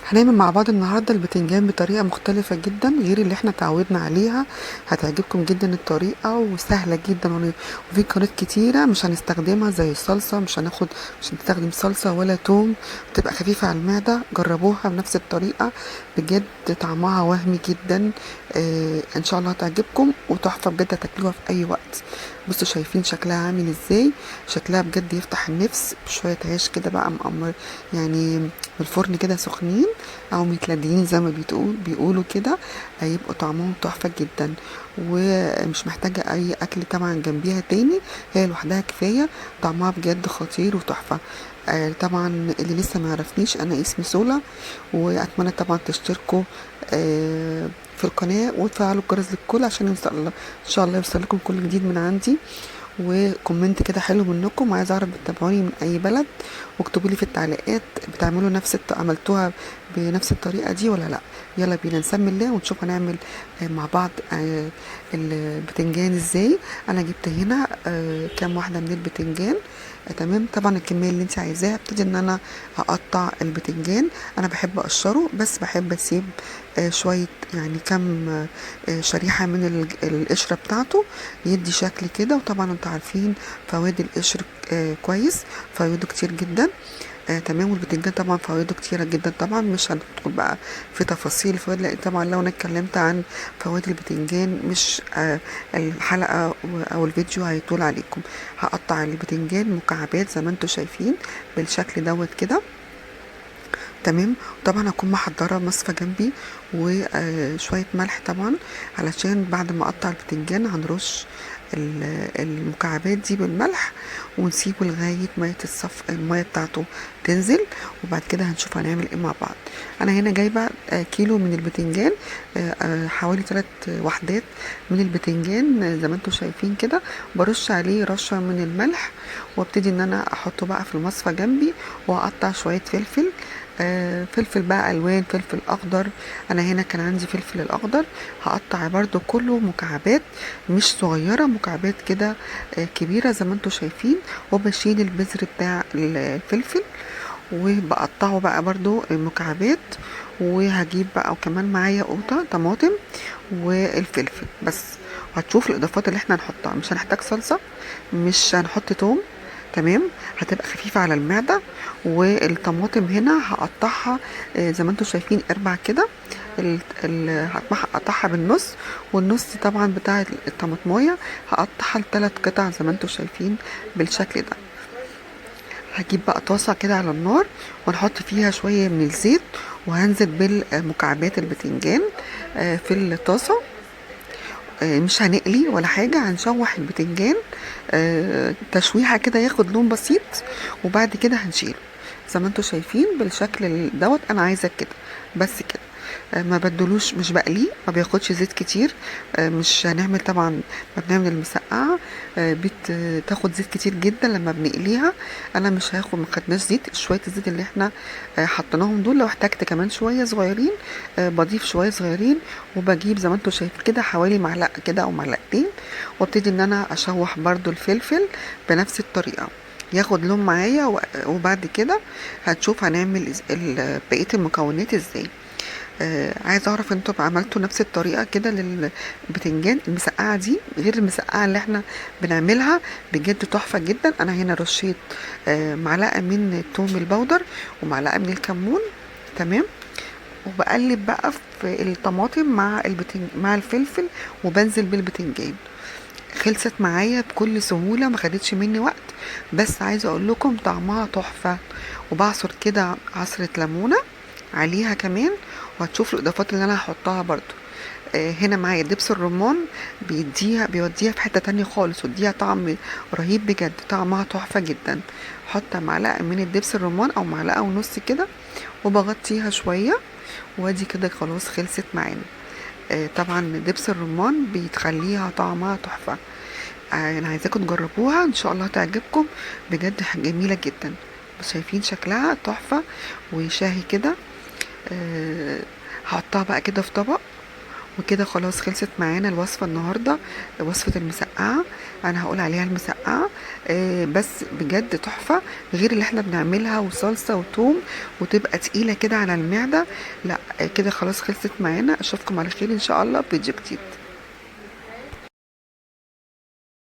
هنعمل مع بعض النهارده البتنجان بطريقة مختلفة جدا غير اللي احنا تعودنا عليها. هتعجبكم جدا الطريقة وسهلة جدا، وفي قنوات كتيرة مش هنستخدمها زي الصلصه، مش هنستخدم صلصه ولا توم، بتبقى خفيفة على المعدة. جربوها بنفس الطريقة بجد طعمها وهمي جدا. ان شاء الله هتعجبكم وتحفه بجد، هتاكلوها في اي وقت. بصوا شايفين شكلها عامل ازاي؟ شكلها بجد يفتح النفس. بشوية عيش كده بقى مقمر، يعني من الفرن كده سخنين او متلدين زي ما بيقولوا كده، هيبقوا طعمهم تحفة جدا، ومش محتاجه اي اكل طبعا جنبيها تاني، هي لوحدها كفاية. طعمها بجد خطير وتحفه. طبعا اللي لسه ما يعرفنيش، انا اسمي سولا، واتمنى طبعا تشتركوا في القناة وتفعلوا الجرس للكل عشان ان شاء الله يوصل لكم كل جديد من عندي. و comment كده حلو منكم، عايزه اعرف بتتابعوني من اي بلد، واكتبوا لي في التعليقات بتعملوا نفس عملتوها بنفس الطريقة دي ولا لا. يلا بينا نسمي الله ونشوف هنعمل مع بعض البتنجان ازاي. انا جبت هنا كام واحدة من البتنجان، تمام. طبعا الكمية اللي انت عايزاها. ابتدي ان انا هقطع البتنجان، انا بحب اقشره بس بحب اسيب شوية، يعني كام شريحة من القشرة بتاعته، يدي شكل كده. وطبعا انتوا عارفين فوائد القشر كويس، فوائده كتير جدا. تمام. والبتنجان طبعا فوائده كتيرة جدا، طبعا مش هندخل بقى في تفاصيل الفوائد، لان طبعا لو انا اتكلمت عن فوائد البتنجان مش الحلقة او الفيديو هيطول عليكم. هقطع البتنجان مكعبات زي ما انتوا شايفين بالشكل دوت كده، تمام. طبعا هكون محضرة مصفى جنبي وشوية ملح طبعا، علشان بعد ما اقطع البتنجان هنرش المكعبات دي بالملح ونسيبه لغاية ما يتصف المية بتاعته تنزل، وبعد كده هنشوف هنعمل ايه مع بعض. انا هنا جايبه كيلو من البتنجان، حوالي 3 وحدات من البتنجان زي ما انتم شايفين كده. برش عليه رشه من الملح وابتدي ان انا احطه بقى في المصفى جنبي، واقطع شوية فلفل، فلفل بقى الوان، فلفل اخضر. انا هنا كان عندي فلفل الاخضر، هقطع برده كله مكعبات مش صغيرة، مكعبات كده كبيرة زي ما انتم شايفين. وبشيل البذر بتاع الفلفل وبقطعه بقى برده مكعبات. وهجيب بقى وكمان معايا قوطه طماطم والفلفل بس. وهتشوف الاضافات اللي احنا هنحطها. مش هنحتاج صلصه، مش هنحط توم، تمام. هتبقى خفيفة على المعدة. والطماطم هنا هقطعها زي ما انتم شايفين اربع كده، هقطعها بالنص، والنص طبعا بتاع الطماطمايه هقطعها لثلاث قطع زي ما انتم شايفين بالشكل ده. هجيب بقى طاسه كده على النار ونحط فيها شوية من الزيت، وهنزل بالمكعبات البتنجان في الطاسه. مش هنقلي ولا حاجة، هنشوح البتنجان تشويحه كده ياخد لون بسيط، وبعد كده هنشيله زي ما انتم شايفين بالشكل دوت. انا عايزه كده بس كده، ما بدلوش، مش بقليه، ما بياخدش زيت كتير. مش هنعمل طبعا ما بنعمل المسقعه بتاخد زيت كتير جدا لما بنقليها. انا مش هاخد، ما خدناش زيت، شوية الزيت اللي احنا حطيناهم دول. لو احتاجت كمان شوية صغيرين بضيف شوية صغيرين، وبجيب زي ما انتم شايفين كده حوالي معلقه كده او معلقتين، وابتدي ان انا اشوح برده الفلفل بنفس الطريقة، ياخد لون معايا. وبعد كده هتشوف هنعمل بقية المكونات ازاي. عايزه اعرف انتوا عملتوا نفس الطريقة كده للبتنجان المسقعه دي غير المسقعه اللي احنا بنعملها؟ بجد تحفة جدا. انا هنا رشيت معلقه من الثوم البودر ومعلقة من الكمون، تمام. وبقلب بقى في الطماطم مع مع الفلفل، وبنزل بالبتنجان. خلصت معايا بكل سهولة، ما خدتش مني وقت، بس عايزه اقول لكم طعمها تحفة. وبعصر كده عصره ليمونه عليها كمان، وهتشوفوا الاضافات اللي انا هحطها برضو. هنا معايا دبس الرمان، بيوديها في حتة تانية خالص، وديها طعم رهيب بجد، طعمها تحفة جدا. حط معلقة من الدبس الرمان او معلقة ونص كده، وبغطيها شوية، وادي كده خلاص خلصت معانا. طبعا دبس الرمان بيتخليها طعمها تحفة. انا عايزاكم تجربوها ان شاء الله تعجبكم بجد، جميلة جدا. شايفين شكلها تحفة وشاهي كده. هحطها بقى كده في طبق، وكده خلاص خلصت معانا الوصفة النهاردة، وصفة المسقعة. انا هقول عليها المسقعة، بس بجد تحفة، غير اللي احنا بنعملها وصلصة وتوم وتبقى تقيلة كده على المعدة. لا كده خلاص خلصت معانا. اشوفكم على خير ان شاء الله في فيديو جديد.